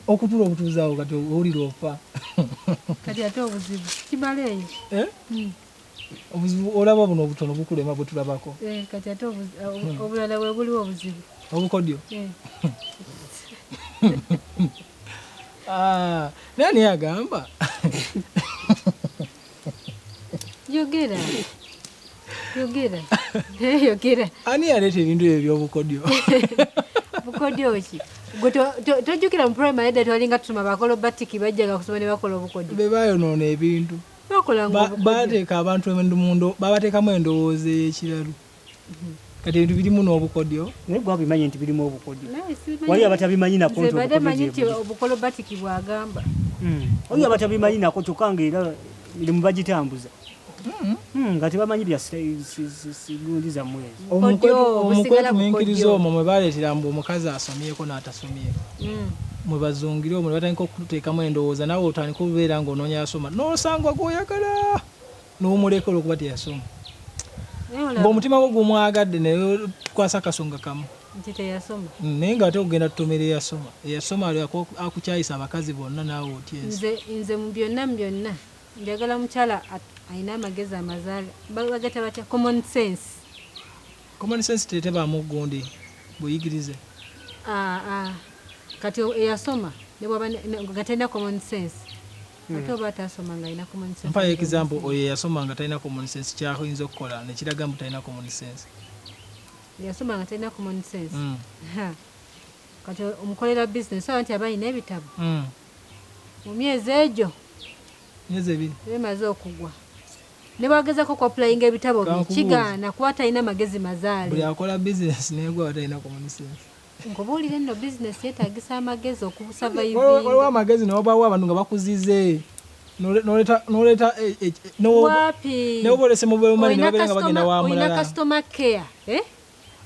Okutula obutuuzi awo kati owulira ofa. Kati ate obuzibu kimala eyo. Eh? Obuzibu olaba buno obutono bukulema bwe tulabako. Eh, kati ate obulala bwe buliwo obuzibu. Obukodyo. Eh. Ah, naye ani agamba? Yogera. Yogera. Yogera. Ani yaleeta ebintu ebyo ebyobukodyo? Bukodyo ki? Gwe tojjukira mu primary edda twalinga tusoma bakolobatiki bajjanga kusoma ne bakola obukodyo. Be bayonoona ebintu. Bateeka abantu mundo babateekamu endowooza ey'ekiralu. Kati ebintu birimu n'obukodyo. Naye gwe abimanyi nti birimu obukodyo. Waliyo abatabimanyi nako nti obukodyo gye buli. Obukolobatiki bw'agamba. Waliyo abatabimanyi nako kyokka ng'era mirimu bagitambuza. Nga tebamanyi bya gundi zammwe ezo. Omukwetuminkiriza omwo mwe baleetera mbu omukazi asomyeko n'atasomyeko. Mwe bazungire omwo ne batandika okututeekamu endowooza naawe otandike obeera ng'onoonya yasoma n'osanga gw'oyagala n'omuleka olw'okuba teyasoma. Ng'omutima gwo gumwagadde naye tukwasa akasonga kamu. Nti teyasoma. Naye ng'ate ogenda tutomera eyasoma. Eyasoma akukyayisa abakazi bonna naawe otya ensi. Nze mu byonna mu byonna njagala mukyala alina amagezi amazaale bagata batya common sense. Common sense tetebaamu gundi buyigirize. Ah, ah. Kati eyasoma ne bw'aba nga talina common sense. Ate oba atasoma nga alina common sense. Mpayo example oyo eyasoma nga talina common sense kyayinza okukola ne kiraga mbu talina common sense. Eyasoma nga talina common sense. Kati omukolera business oba nti aba alina ebitabo. Mu myezi egyo. Myezi ebiri. Emaze okugwa. Ne bw'agezaako okuapplyinga ebitabo bye kigaana kuba talina magezi mazaale. Buli akola bizinensi n'egwa aba talina common sense. Nkubuulire nno bizinensi yeetaagisa amagezi okusurvivinga. Waliwo amagezi ne wabaawo abantu nga bakuzize n'oleeta Waapi? Ne bw'oba olese mobile money ne babeera nga bagenda wa mulala. Olina customer care, eh?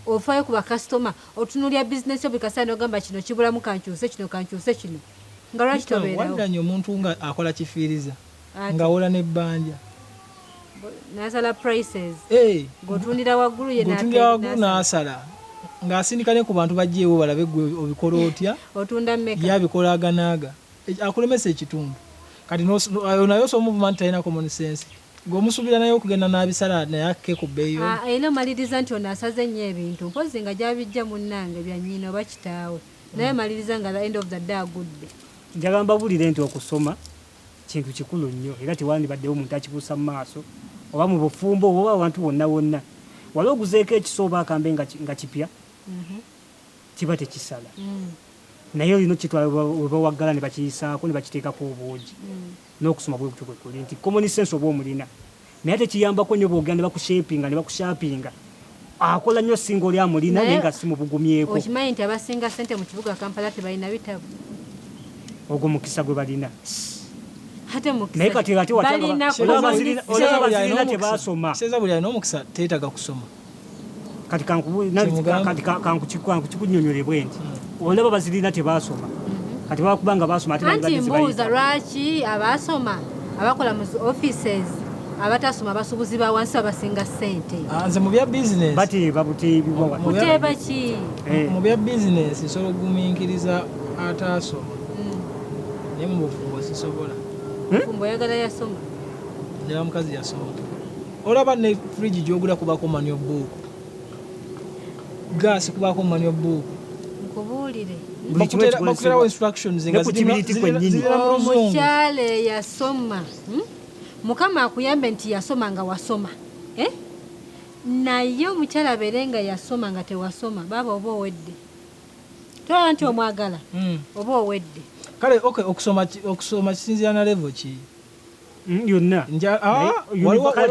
Ofaayo ku bakasitoma, otunuulira bizinensi yo buli kaseera n'ogamba kino kibulamu kankyuse kino, kankyuse kino. Nga lwaki tobeerawo? Waliranye omuntu nga akola kifiiriza ng'awola n'ebbanja. N'asala prices. Eh. Ng'otundira waggulu ye Ng'otundira waggulu n'asala. Ng'asindika ne ku bantu bajjeewo balabe ggwe obikola otya. Otunda mmeka? Ye abikola aga n'aga. Akulemesa ekitundu. Kati oyo naye osobola omuvuma nti talina common sense. Gwe omusuubira naye okugenda n'abisala naye akke ku bbeeyi yo? Era omaliriza nti ono asaze nnyo ebintu. Mpozzi nga gy'abiggya munnange bya nnyina oba kitaawe. Naye omaliriza nga the end of the day agudde. Njagala mbabuulire nti okusoma kintu kikulu nnyo era tewandibaddewo muntu akibuusa mu maaso oba mu bufumbo oba awantu wonna wonna. Wali oguzeeko ekiso oba akambe nga kipya? Kiba tekisala. Naye olina okukitwala we bawaggala ne bakiyisaako ne bakiteekako obwogi. N'okusoma bwe kutyo bwe kuli nti common sense oba omulina naye ate kiyambako nnyo bw'ogenda ne bakushapinga ne bakushapinga akola nnyo singa oli amulina naye nga si mubugumyeko. Okimanyi nti abasinga ssente mu kibuga Kampala tebalina bitabo? Ogwo mukisa gwe balina. Ate mukisa Naye kati ate watya nga balina olaba bazirina olaba bazirina tebaasoma. Seza buli alina omukisa teetaaga kusoma. Kati kankukikunnyonnyole bwe nti olaba bazirina tebaasoma kati bakuba nga baasoma ate Anti mbuuza lwaki abaasoma abakola mu zi offices abatasoma abasuubuzi ba wansi babasinga ssente. Ah, nze mu bya business bateeba buteebi bwa wano. Kuteeba ki? Eh. Mu bya business nsobola okugumiikiriza ataasoma naye mu bufumbo sisobola. Bufumbo oyagala yasoma? Njagala mukazi yasoma. Olaba ne fridge gy'ogula kubaako manual book. Gas kubaako manual book. Nkubuulire. Buli kimu ekikozesebwa. Bakuterawo instructions nga Ne ku kibiriiti kwennyini. zirina mu luzungu. Omukyala eyasoma, Mukama akuyambe nti yasoma nga wasoma. Eh? Naye omukyala abeere nga yasoma nga tewasoma, baaba oba owedde. Tolaba nti omwagala? Oba owedde. Kale okay, okusoma okusoma kisinziira na level ki? Yonna. Ah, Kati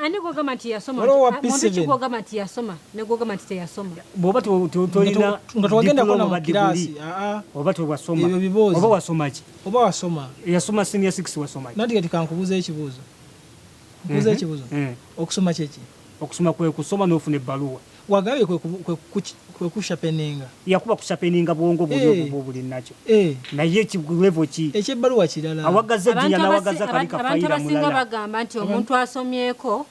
ani gw'ogamba nti yasoma? Waliwo wa Muntu ki P7. gw'ogamba nti yasoma ne gw'ogamba nti teyasoma? Bw'oba tolina Nga tewagendako na diploma mu oba kiraasi, degree, ah, ah. oba tewasoma. Ebyo biboozi. Oba wasoma ki? Oba wasoma. Eyasoma senior 6 wasoma ki? Nanti kati kankubuuze ekibuuzo. Nkubuuze ekibuuzo. Okusoma kye ki? Okusoma kwe kusoma n'ofuna ebbaluwa. Wagambye kwe kushapeninga. Yakuba kushapeninga bwongo buli obwo buli nakyo. Naye ki level ki? Eky'ebbaluwa kirala. Awagaza ejjinya n'awagaza kali Abantu kafayira abasinga mulala. bagamba nti omuntu asomyeko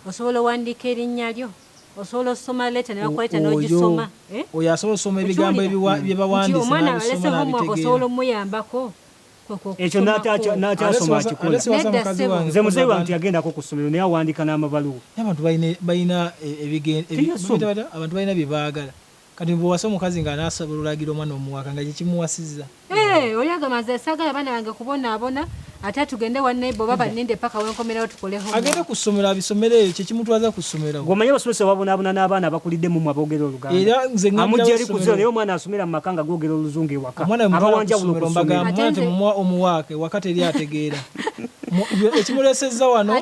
osobola owandiika erinnya lyo. Osobola osoma letter ne bakweta n'ogisoma. Oyo asobola osoma ebigambo bye bawandiise omwana alese homework osobola omuyambako. Ekyo n'akyasoma akikola. Nze muzeeyi wange tiyagendako ku ssomero naye awandiika n'amabaluwa. Abantu balina abantu balina bye baagala. Kati bw'owasa omukazi ng'anaasobola olagira omwana omuwaka nga kyekimuwasizza. Oli agamba nze saagala baana bange kubonaabona ate tugende wa neighbor oba baninde paka wenkomerawo tukole homework. Agende ku ssomero abisomere eyo kyekimutwaza ku ssomero. Ng'omanyi abasomesa babonaabona n'abaana abakulidde mu mmwe aboogera Oluganda. Era nze ngambira Amujja eri ku zero naye omwana asomera mu maka nga googera Oluzungu ewaka. Omwana bwe Aba mutwala ku wanjawulo ssomero ku mbagamba ssomero. omwana temumuwa omuwaake waka teri ategeera. Ekimulesezza wano.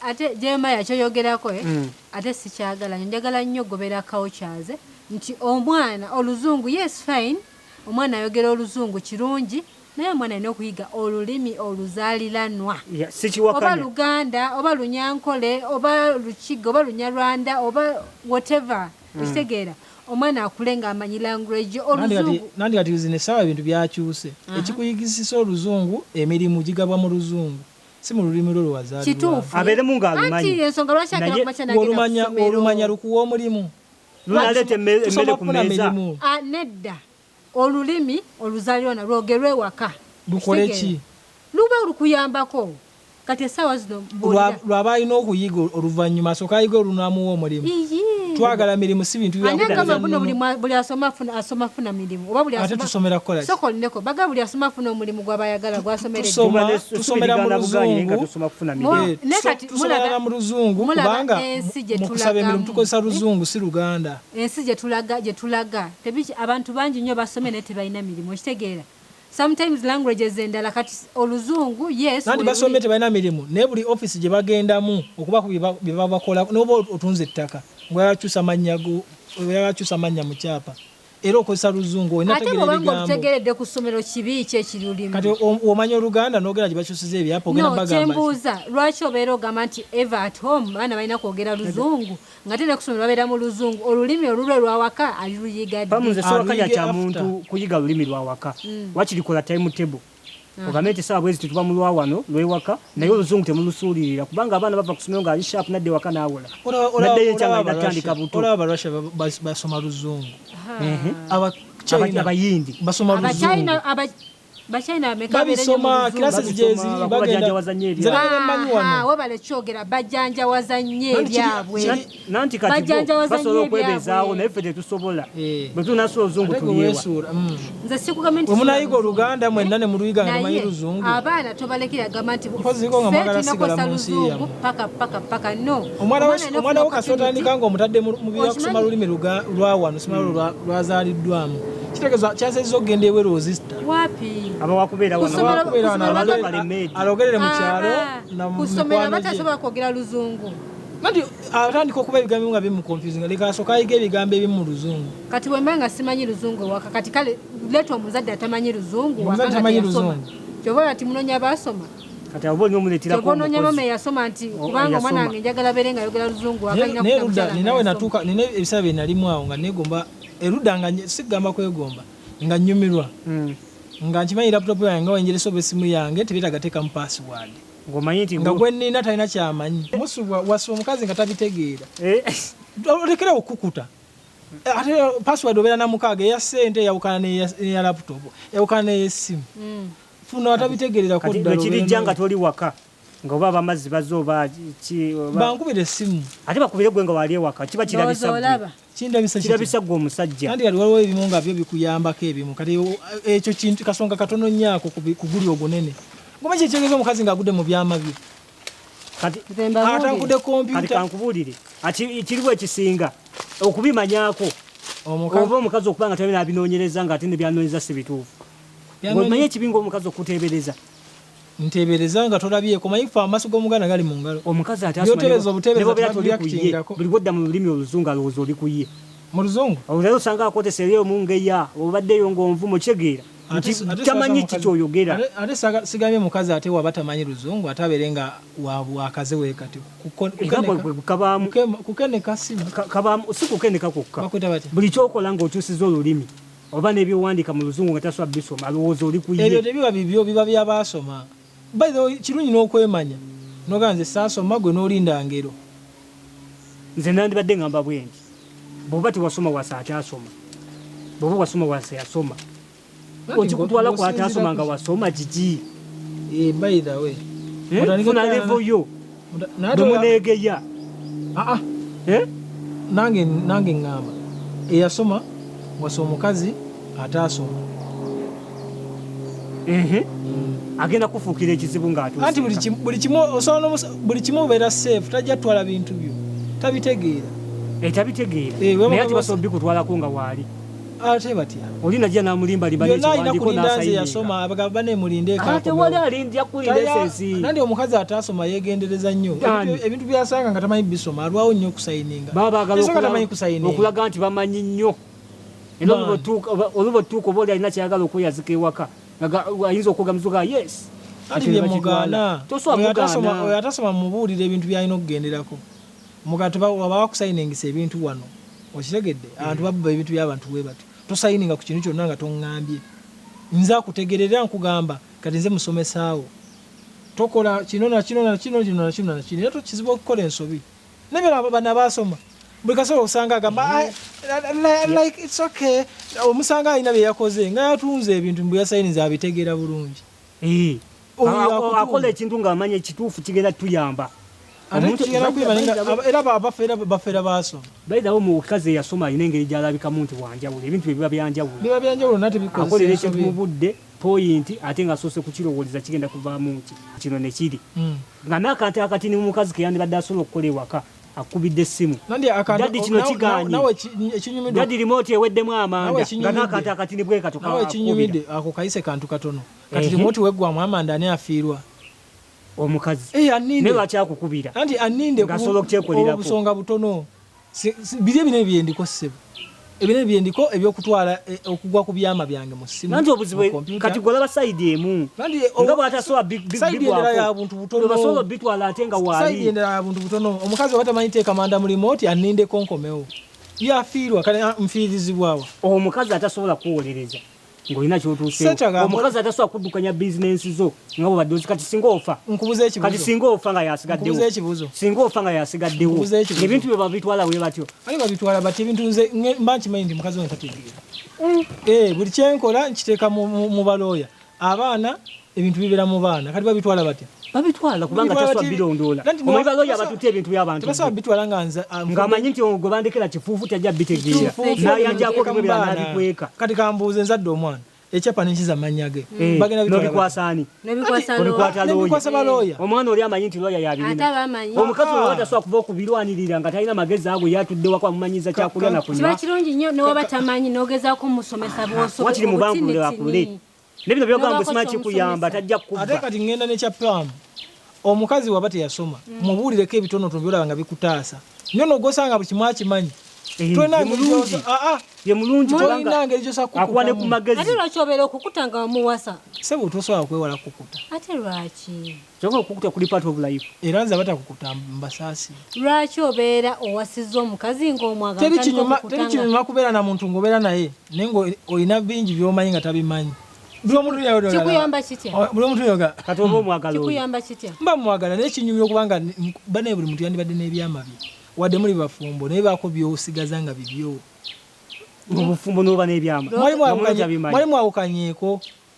Ate Jeremiah kyoyogerako ate sikyagala nnyo, njagala nnyo gobera cultures nti omwana Oluzungu yes fine, omwana ayogera Oluzungu kirungi, naye omwana alina okuyiga olulimi oluzaaliranwa. Sikiwakanya. Oba Luganda, oba Lunyankole, oba Lukiga, oba Lunyarwanda, oba whatever. Okitegeera? Omwana akule ng'amanyi language Oluzungu. Nandi kati zino essaawa ebintu byakyuse. Ekikuyigisisa Oluzungu, emirimu gigabwa mu Luzungu. Si mu lulimi lwo lwe wazaalibwa. Kituufu. Abeeremu ng'alumanyi. Anti ensonga lwaki agenda kumakya n'agenda ku ssomero? Olumanya lukuwa omulimu. Lunaleeta emmere ku mmeeza. Nedda. Olulimi oluzaalirwana lwogerwe ewaka. Lukole ki? Luba lukuyambako. Kati essaawa zino mbuulira. Lw'aba alina okuyiga oluvannyuma asooke ayiga olunaamuwa omulimu. Twagala mirimu si bintu bya Ani agamba kukuza buno nnono. buli asoma afuna, asoma afuna mirimu. Oba buli Ate asoma tusomera kukola ki? Sooka olineko, bagamba buli asoma afuna omulimu gw'aba ayagala, gw'asomeredde. Tusomera mu Luzungu. Ne kati Tusomera mu Luzungu mulaba kubanga ensi gye mu kusaba emirimu tulagamu. tukozesa Luzungu si Luganda. Ensi gye tulaga, gye tulaga. Tebiki, abantu bangi nnyo basomye naye tebalina mirimu, okitegeera? Sometimes languages endala kati Oluzungu, yes, Nanti we basomye really tebalina mirimu, naye buli office gye bagendamu okubaako bye babakola, n'oba otunze ettaka, ng'oyagala mannya go, oyagala kyusa mannya mu kyapa. Era okozesa Luzungu, olina Ate otegeera bw'oba ebigambo. ng'olutegeeredde ku ssomero kibi ki ekirulimu? Kati omanya Oluganda n'ogenda gye bakyusiza ebyapa, ogenda No, bagamba ki? kyembuuza, lwaki obeera ogamba nti ever at home abaana balina kwogera Luzungu, ng'ate ne ku ssomero babeera mu Luzungu, olulimi olulwe lw'awaka aliruyiga ddi? Pamu nze sowakanya Aluyige kya after. muntu kuyiga lulimi lw'awaka. Wakiri kola timetable. Ogambe nti essaawa bwezi tetuba mu lwa wano lw'ewaka, naye Oluzungu temulusuulirira kubanga abaana bava ku ssomero ng'ali sharp n'adda ewaka n'awola. N'addayo enkya nga alina kutandika buto. Olaba Abarussia basoma Luzungu. Aba China Abayindi. basoma Luzungu. Bachina bameka abeera ennyo mu Babisoma, Luzungu? classes gye ziri, Babisoma, bagenda. bajanjawaza nnyo Nze ebyabwe. nabadde mmanyi wano. Webale kyogera, bajanjawaza nnyo Nanti ebyabwe. Nanti kati bo Bajanjawaza basobola nnyo okwebeezaawo ebyabwe. naye ffe tetusobola. Bwe tunaasula Oluzungu Ate gwe tulyewa. weesuula, Nze sikugambye nti Bwe munaayiga sula Oluganda mwenna ne muluyiga nga Naye mumanyi Luzungu. abaana tobalekera gamba nti Mpozi ko nga ffe mwagala tulina sigala kukozesa mu nsi Luzungu yammwe. paka, paka, paka. No. Omwana Omwana alina wo okufuna kasi otandika opportunity. ng'omutadde mu bya kusoma Okimanyi? lulimi lwa wano, sima lwazaaliddwamu. Kitegeeza kyasezza okugenda ebweru ozista. Wapi? Aba wakubeera wano. Kusomero- Abakubeera wano, kusomero alogerere mu kyalo na mu Ku ssomero mikwano gye. batasobola kwogera Luzungu. Nanti atandika okuba ebigambo ebimu nga bimuconfusing, leka asooke ayiga ebigambo ebimu mu Luzungu. Kati bwe mba nga simanyi Luzungu ewaka, kati kale leeta omuzadde atamanyi Luzungu waka Omuzadde nga tamanyi teyasoma. Luzungu. Ky'ova olaba nti munoonya baasoma. Kati abo olina omuleeterako Ky'ova onoonya omukozi. maama eyasoma nti kubanga omwana Eyasoma. wange njagala abeere ng'ayogera Luzungu waka, alina Naye kufuna Erudda, mukyala nina nga we yasoma. natuuka, nina ebiseera bye nalimu awo nga neegomba, erudda nga sigamba kwegomba, nga nnyumirwa. Nga nkimanyi laptop yange nga wenjeresa oba essimu yange tebeetaaga teekamu password. Ng'omanyi nti Nga gwe nnina talina ky'amanyi. Musubwa wasa omukazi nga tabitegeera. Olekera okukukuta. Ate password obeera na mukaaga, eya ssente eyawukana n'eya laptop, eyawukana n'ey'essimu. Funa atabitegeererako Kati ddala lwe kirijja obeera nga toli waka, nga oba abamazzi bazze oba ki, oba Bankubira essimu. Ate bakubire gwe nga wali ewaka, kiba kirabisa Ndowooza ggwe. olaba. Kindabisa kiti? Kirabisa ggwe omusajja. Anti kati waliwo ebimu nga byo bikuyambako ebimu. Kati ekyo kintu kasonga katono nnyo ako ku guli ogunene. Ngoma ki ekitegeeza omukazi ng'agudde mu byama bye? Kati Nze mbabuulire. Atangudde kompyuta. Kati kankubuulire. Ati kiriwo ekisinga okubimanyaako. Oba omukazi okuba nga talina abinoonyereza ng'ate ne byanoonyereza si bituufu. Ng'omanyi ekibi ng'omukazi okuteebereza. Nteebereza nga tolabyeko, omanyi ffe amaaso g'Omuganda gali mu ngalo. Omukazi ate asoma By'oteebereza obuteebereza ne bw'obeera toli ku ye, tebabireactingako. buli bw'odda mu lulimi Oluzungu alowooza oli ku ye. Mu Luzungu? Olwo osanga akotesa eri omungeya, obaddeyo ng'onvuma, okitegeera. Ate Nti tamanyi ki ky'oyogera. Ate sigambye mukazi ate waba tamanyi Luzungu, ate abeere nga wakaze we kati. Era bwe kabaamu. Kukeneka simu. Kabaamu, si kukeneka kwokka. Bakwita batya? Buli ky'okola ng'okyusiza olulimi, oba n'ebyowandiika mu Luzungu nga tasobola bisoma, alowooza oli ku ye. Ebyo tebiba bibyo, biba by'abaasoma. By the way, kirungi n'okwemanya. N'ogamba nze saasoma, gwe n'olinda ngero. Nze nandibadde ngamba bwe nti, bw'oba tewasoma wasa akyasoma, bw'oba wasoma wasa yasoma. Okikutwala ku atasoma nga wasoma kiki? Eh, by the way. Eh? Funa level yo. Bwe muneegeya. Ah, ah. Eh? Nange nange ngamba eyasoma wasa omukazi ataasoma. Agenda kufuukira ekizibu ng'atuuse. Anti buli kimu osobola buli kimu obeera safe, tajja kutwala bintu byo. Tabitegeera. Tabitegeera. Eh, Naye ate basobola bikutwalako nga waali. Ate batya? Oli najja n'amulimbalimba Byonna alina n'ekiwandiiko kulinda nze n'asayininga. yasoma, abagamba banne mulinde Ah, tewali alindya kulinda esensi. Nandi omukazi ataasoma yeegendereza nnyo. Ani? Ebintu byasanga nga tamanyi bisoma, alwawo nnyo okusayininga. Baba baagala Ensonga tamanyi kusayininga. okulaga nti bamanyi nnyo. Era Man. oluba otuuka oba oli alina kyayagala okweyazika ewaka, ayinza okwoga muzuga yes. Anti Ate ne bye mugaana. bakitwala. Tosobola Oyo atasoma mugaana. oyo atasoma mubuulira ebintu by'alina okugenderako. Mugaana waba wakusayiningisa ebintu wano. Okitegedde? Abantu babba ebintu by'abantu bwe batyo. Tosayininga ku kintu kyonna nga toŋŋambye. Nze akutegeerera nkugamba kati nze musomesaawo. Tokola kino na kino na kino kino na kino na kino. Era kizibu okukola ensobi. Nebyo bano abaasoma. Buli kaseera osanga agamba like it's okay. Omusanga alina bye yakoze nga yatunze ebintu mbu yasayininze abitegeera bulungi. Eh. Oyo yakutunda. Akola ekintu ng'amanya ekituufu kigenda tuyamba. Ate Omuntu- kigenda kuyamba naye nga era bafeera baasoma. By the way, omukazi eyasoma alina engeri gy'alabikamu nti wanjawulo, ebintu bye biba byanjawulo. Biba byanjawulo nate bikozesa Akolera ekintu ensobi. mu budde point, ate ng'asoose kukirowooleza kigenda kuvaamu ki kino ne kiri. Nga n'akantu akatini mukazi ke yandibadde asobola okukola ewaka, akubidde essimu. Nandi akantu Daddy kino kigaanye. Nawe ekinyumidde. Daddy remote eweddemu amanda. Nawe Nga ekinyumidde. n'akantu akatini bwe kato Nawe akubira. ekinyumidde ako kayise kantu katono. Kati Ehe. remote weggwamu amanda ani afiirwa? Omukazi. Eh, aninde. Naye lwaki akukubira? Anti aninde Ng'asobola okukyekolerako. obusonga butono. Biri ebinene byendiko ssebo. Ebinene byendiko ebyokutwala okugwa ku byama byange mu ssimu. Nanti obuzibu mu kompyuta. kati gw'olaba side emu. Nanti Nga bw'atasobola side endala ya bigwako. buntu butono. Basobola obitwala ate nga Side waali. endala ya buntu butono. Omukazi oba tamanyi teeka manda mu remote anindeko nkomewo. Yafiirwa kale nfiirizibwawa. Omukazi atasobola kuwolereza ng'olina ky'otuuseewo. Seetaaga Omukazi atasobola kuddukanya bizinensi zo nga bw'obadde ozi kati singa ofa. Nkubuza ekibuuzo. Kati singa ofa nga yasigaddewo. Nkubuza ekibuuzo. Singa ofa nga yasigaddewo. Nkubuza ekibuuzo. Ebintu bye babitwala bwe batyo. Ali babitwala bati ebintu nze mba nkimanyi nti mukazi wange tategeera. Eh, buli kyenkola nkiteeka mu balooya. Abaana ebintu bibeera mu baana. Kati babitwala batya? Babitwala kubanga Babitwala tasobola bati- birondoola. Nanti Omanyi balooya batutte ebintu by'abantu. Tebasobola bitwala nga nze Ng'amanyi nti gwe bandekera kifuufu tajja bitegeera. Kifuufu, N'ayanjako nteeka mu bimwe birala baana. n'abikweka. Kati kambuuze nzadde omwana. Ekyapa nenkiza amannya ge. Eh, Bagenda bitwala batya? n'obikwasa ani? N'obikwasa Obikwata looya. looya. N'obikwasa balooya. Omwana oli amanyi nti looya yabirina. Ate abamanyi. Omukazi Ah. oyo tasobola kuva okubirwanirira nga talina magezi ago yatudde waka amumanyiza kyakulya na Kiba kunywa. kirungi nnyo newaba tamanyi n'ogezaako omusomesa bw'osobola. Wakiri mubangulire akule. Ne bino byogamba N'obaako simanyi kikuyamba ky'omusomesa. tajja Ate kukubba. kati ŋŋenda n'ekya paamu. Omukazi waba teyasoma, mubuulireko ebitonotono by'olaba nga bikutaasa. Nnyo n'ogwosanga buli kimu akimanyi. Eh, Tolina ye ngeri mulungi. ah, ah. Ye mulungi Tolina kubanga ngeri gy'osobola akuwa ne ku kukutamu. magezi. Ate lwaki obeera okukuta nga wamuwasa? Ssebo tosobola kwewala kukuta. Ate lwaki? Kyokka okukuta kuli part of life. Era nze abatakukuta mbasaasira. Lwaki obeera owasizza omukazi ng'omwagala Teri otandika kinyuma okukuta teri kinyuma kubeera na muntu ng'obeera naye naye ng'olina bingi by'omanyi nga tabimanyi. Buli omuntu yoga. Kikuyamba kitya? Buli omuntu yoga. Kati oba omwagala oyo. Kikuyamba kitya? Mba mwagala naye kinyumira okubanga banaye buli muntu yandibadde n'ebyama bye. Wadde muli bafumbo naye baako by'osigaza nga bibyo. Mu bufumbo n'oba n'ebyama. Mwali Nga mwawukanye- tabimanyi. mwali mwawukanyeeko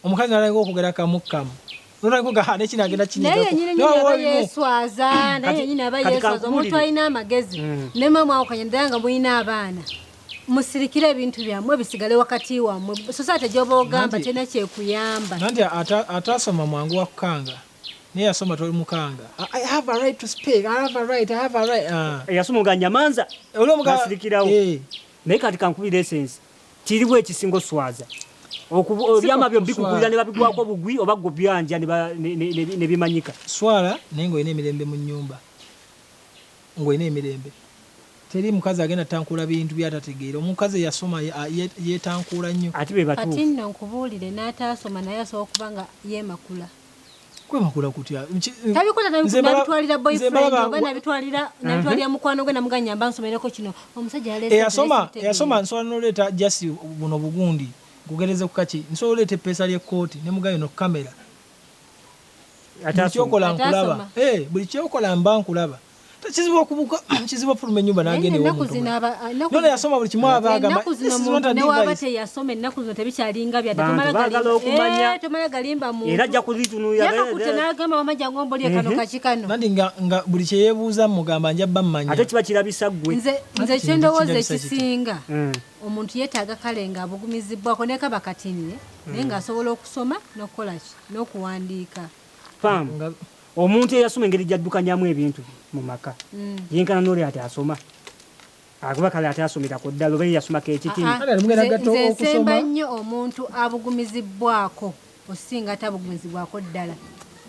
omukazi n'atandika okwogera kamu kamu. N'otandika okuga, "Ha, nekino agenda Naye kinyiigako." yennyini Naye nyini aba waliwo yeeswaza, naye yennyini aba kati yeeswaza. Omuntu kankubuulire. alina amagezi ne mwe mwawukanye ddala nga mulina abaana. Musirikire ebintu byammwe bisigale wakati wammwe. Society gy'oba ogamba terina kyekuyamba. Nanti atasoma mwangu wa kukanga. Naye yasoma toli mukanga. I have a right to speak. I have a right. I have a right. Ah. Eyasoma nga nyamanza. Oli omuga- Nasirikirawo. Eh. Naye kati kankubira essence. Kiriwo ekisinga oswaza. Ebyama byo bikugulira ne babigwako bugwi oba gwe byanja ne bimanyika. Swala naye ng'olina emirembe mu nnyumba. Ng'olina emirembe. Teri mukazi agenda tankula bintu by'atategeera. Omukazi eyasoma yeetankuula nnyo. Ate be batuufu. Kati nno nkubuulire n'ataasoma naye asobola okuba nga yeemakula. Kwemakula kutya? Tabikola Nze nabitwalira nze boyfriend mbalaba oba nabitwalira mukwano gwe namuganya mba nsomereko kino. Omusajja yaleese Eyasoma nsobola n'oleeta jasi buno bugundi nkugereze ku kaki nsobola oleeta eppeesa ly'ekkooti ne mugayo no kamera. Buli Ataasoma. kyokola nkulaba. Ataasoma. Eh, buli kyokola mba nkulaba. Kizibu okubuka, kizibu okufuluma ennyumba n'agenda ennaku ew'omuntu zino omulala. Nona yasoma buli kimu aba agamba, ennaku zino "This is omuntu not a ne waba device." teyasoma, ennaku zino tebikyalinga byadda. Bantu Tomala baagala okumanya. Tomala galimba muntu. Era ajja kulitunulira. Yakakutte n'agamba, "Wama, jangu ombolye kano kaki kano." Nandi nga buli kye yeebuuza mugamba nja bba mmanya. Ate kiba kirabisa ggwe. Nze Ati kyendowooza kirabisa kiti. ekisinga, omuntu yeetaaga kale nga abugumizibwako ne kaba katini, naye ng'asobola okusoma n'okukola ki n'okuwandiika. Faamu omuntu eyasoma engeri gyaddukanyamu ebintu bye mu maka yenkana n'oli ate asoma akuba kale ate asomerako ddala oba ye yasomako ekitini. Ah, ah, Kale mugenda gatta nze okusoma. nsemba nnyo omuntu abugumizibwako osinga atabugumizibwako ddala.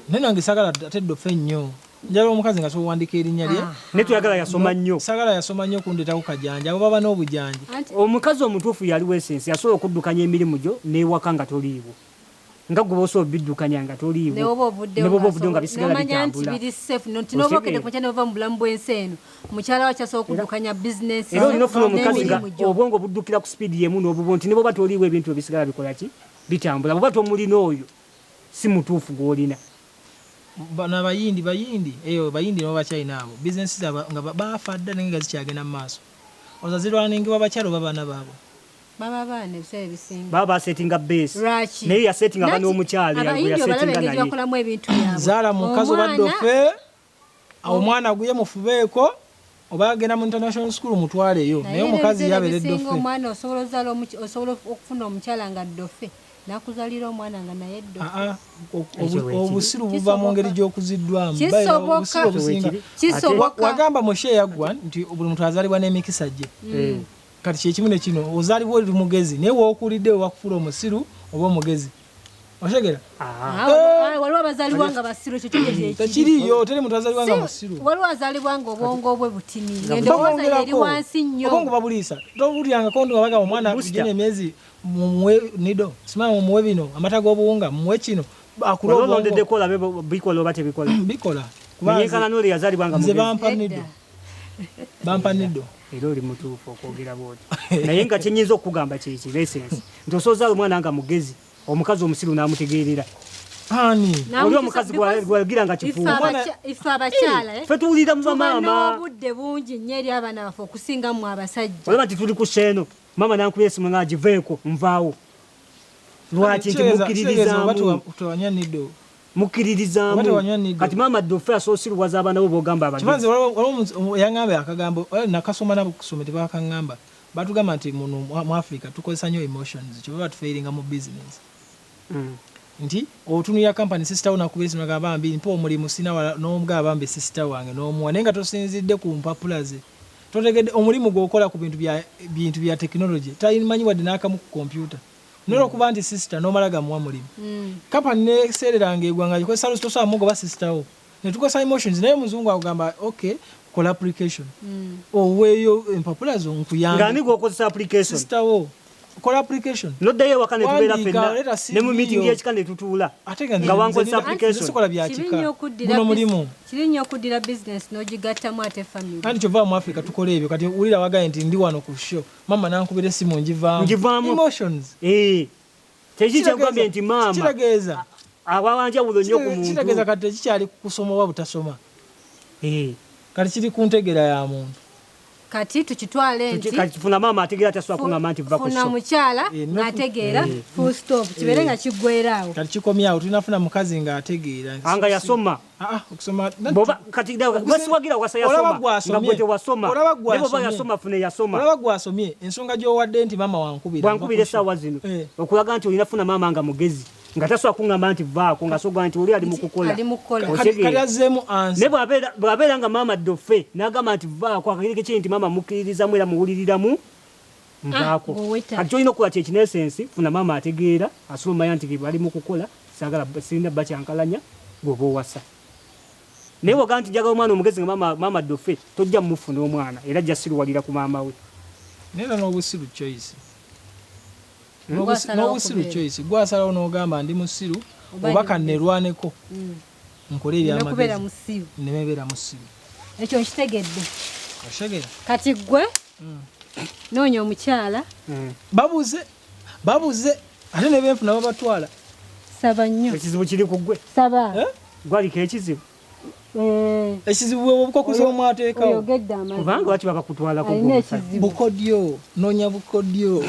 Naye nange sagala ate ddofe nnyo, njagala omukazi nga sobuwandika erinnya lye. Ah. Naye tuyagala yasoma nnyo. Sagala yasoma nnyo kundeetako kajanja, abo baba n'obujanja. Anti Omukazi omutuufu yaliwo esensi asobola okuddukanya emirimu gyo n'ewaka nga toliiwo, nga gwe bosobola obiddukanya nga toliiwo. Ne woba ovuddewo, Ne bw'oba ovuddewo nga bisigala n'omanya nti bitambula. biri safe, nti n'oba okedde ku makya n'ova mu bulamu bw'ensi eno, mukyala we akyasobola okuddukanya bizinesi Era olina ofuna omukazi nga n'emirimu gyo. obwongo buddukira ku sipiidi yemu n'obubwo, nti ne bwoba toliiwo ebintu ebisigala bikola ki, bitambula. Bwoba tomulina oyo si mutuufu gw'olina. Bano abayindi, bayindi eyo, bayindi nabo bachina abo, bizinesi zaabwe nga baafa dda naye nga zikyagenda mu maaso, oza zirwaningibwa bakyalo oba baana baabwe. Baba baana ebiseera ebisinga. Baba basetinga base. Lwaki? Naye yasetinga aba Nanti n'omukyala gwe abayindi obalaba yasetinga engeri naye. bakolamo ebintu byabwe. Zaala mukazi oba Omwana- ddofe, omwana guye mufubeeko, oba agenda mu international school mutwaleyo, naye omukazi ebiseera yabeera ebisinga eddofe. Omwana osobola ozaala osobola okufuna omukyala nga ddofe n'akuzaalira omwana nga naye ddofe. Ah, ah, Ekyo weekiri. obusiru buva mu ngeri gy'okuziddwamu. Kisoboka. Obusiru obusinga. Ekyo weekiri. Kisoboka. Wagamba Moshe yaggwa nti buli muntu azaalibwa n'emikisa gye. Eh. Kati kyekimu ne kino, ozaalibwa oli mugezi, naye wookulidde wewakufuula omusiru oba omugezi, otegera? Ah. Ah, waliwo abazaalibwa nga basiru, ekyo kyo kyekiri. Tekiriiyo, teri muntu azaalibwa nga musiru. Waliwo azaalibwa nga obwongo bwe butini, ng'endowooza ye eri wansi nnyo. Obwongo babuliisa, towulyangako nti babaga omwana Booster. gina emyezi mumuwe nido, simama mumuwe bino, amata g'obuwunga mumuwe kino, akule Wali obwongo. olondeddeko olabe bikola oba tebikola? Bikola. Kuba Neyenkana n'oli yazaalibwa nga nze mugezi. bampa Edda. nido, bampa nido. Era oli mutuufu okwogera bwotyo, naye nga kyenyinza okukugamba kyeki lesensi nti osobola omwana nga mugezi, omukazi omusiru n'amutegeerera. Ani? N'amukisa- Oli omukazi because gwagira nga ife kifuuwa. ife abakyala, Ffe tuwulira mu tuba bamaama. n'obudde bungi nnyo eri abaana baffe okusinga mmwe abasajja. Olaba nti tuli ku seeno, maama nankubira esimu nga giveeko, nvaawo. Lwaki? Nti Kitegeeza oba mukkiririzaamu. tewanywa nido. Oba Mukkiririzaamu. tewanywa nido. Kati maama ddofe asobola osiruwaza abaana bo bogamba abagezi. Kibanze waliwo yaŋŋamba akagambo, nakasoma nabo kusoma tebakaŋŋamba, batugamba nti muno mu Africa tukozesa nnyo emotions, kyova batufairinga mu business. Nti otunulira company, sister wo nakubira esimu nagamba, "Bambi mpa omulimu sina wala," n'omugamba, "Bambi sister wange," n'omuwa, naye nga tosinzidde ku mpapula ze, totegedde omulimu gw'okola ku bintu bya technology, tamanyi wadde n'akamu ku computer, naye olwokuba nti sister n'omala gamuwa mulimu. Company neseereranga egwanga gikozesa lusi, tosobola mugoba sister wo, netukozesa emotions. Naye omuzungu akugamba, "Okay, kola application, oweeyo empapula zo nkuyambe." Ng'ani gwokozesa application? Sister wo, kola application. Noddayo ewaka netubeera Wandiika, ffenna leeta CV ne mu meeting yo. y'ekika ne tutuula Ate nga nga wankozesa nze application. sikola bya Kibi kika. nnyo okuddira Guno mulimu. Kiri nnyo okuddira bizinesi n'ogigattamu ate family. Anti kyova mu Africa tukola ebyo. Kati wulira wagaye nti ndi wano ku show, mama nankubira esimu, ngivaamu. Ngivaamu. Emotions. Eh. Kyeki kyekugambye nti maama kitegeeza aba wanjawulo nnyo ku muntu. Kitegeeza kati tekikyali kusoma oba butasoma. Eh. Kati kiri ku ntegeera ya muntu. Kati tukitwale nti Kati funa maama ategeera, tasobola kuŋŋamba nti va ku funa show. mukyala Eh, ng'ategeera, full stop, kibeere nga kiggwera awo. Kati kikomyawo, tulina funa mukazi ng'ategeera. Anga yasoma. Ah, ah, okusoma Bwoba kati basiwagira wasa Olaba yasoma gw'asomye. nga gwe tewasoma. Olaba Naye bwoba gw'asomye. yasoma, funa eyasoma. Olaba gwasomye, ensonga gy'owadde nti maama wankubira. Bwankubira essaawa zino Eh. okulaga nti olina funa maama nga mugezi, nga tasobola kuŋŋamba nti vaako, nga sobola nti oli ali mu kukola. Ali mu kukola. Kati azzeemu ansi. Naye bw'abeera nga maama ddofe n'agamba nti vaako, akagereke kiri nti maama mukkiririzamu era muwuliriramu, nvaako. Ah, ng'oweta. Kati kyolina okukola kyekinesensi, funa maama ategeera, asobola omanya nti bali mu kukola, saagala sirina bakyankalanya gweoba owasa. Naye bw'ogamba nti njagala omwana omugezi nga maama ddofe, tojja mufuna omwana, era ajja siruwalira ku maama we. Naye era n'obusiru choice. Gwasalawo N'obusiru okubeera. choice, gwasalawo n'ogamba ndi musiru Oba oba ndi kannerwaneko nkole neme kubeera ebyamagezi musiru. Neme beera musiru. Ekyo nkitegedde. Oshegera? Kati gwe noonya omukyala. Babuze, babuze, ate ne benfuna babatwala. Saba nnyo. Ekizibu kiri ku ggwe. Saba. Eh? Gwaliko ekizibu. Eh. Ekizibu bwe obukokuzi omwateekawo. Oyogedde amazima. Kubanga lwaki babakutwalako Alina gw'omusajja? ekizibu. Bukodyo, noonya bukodyo.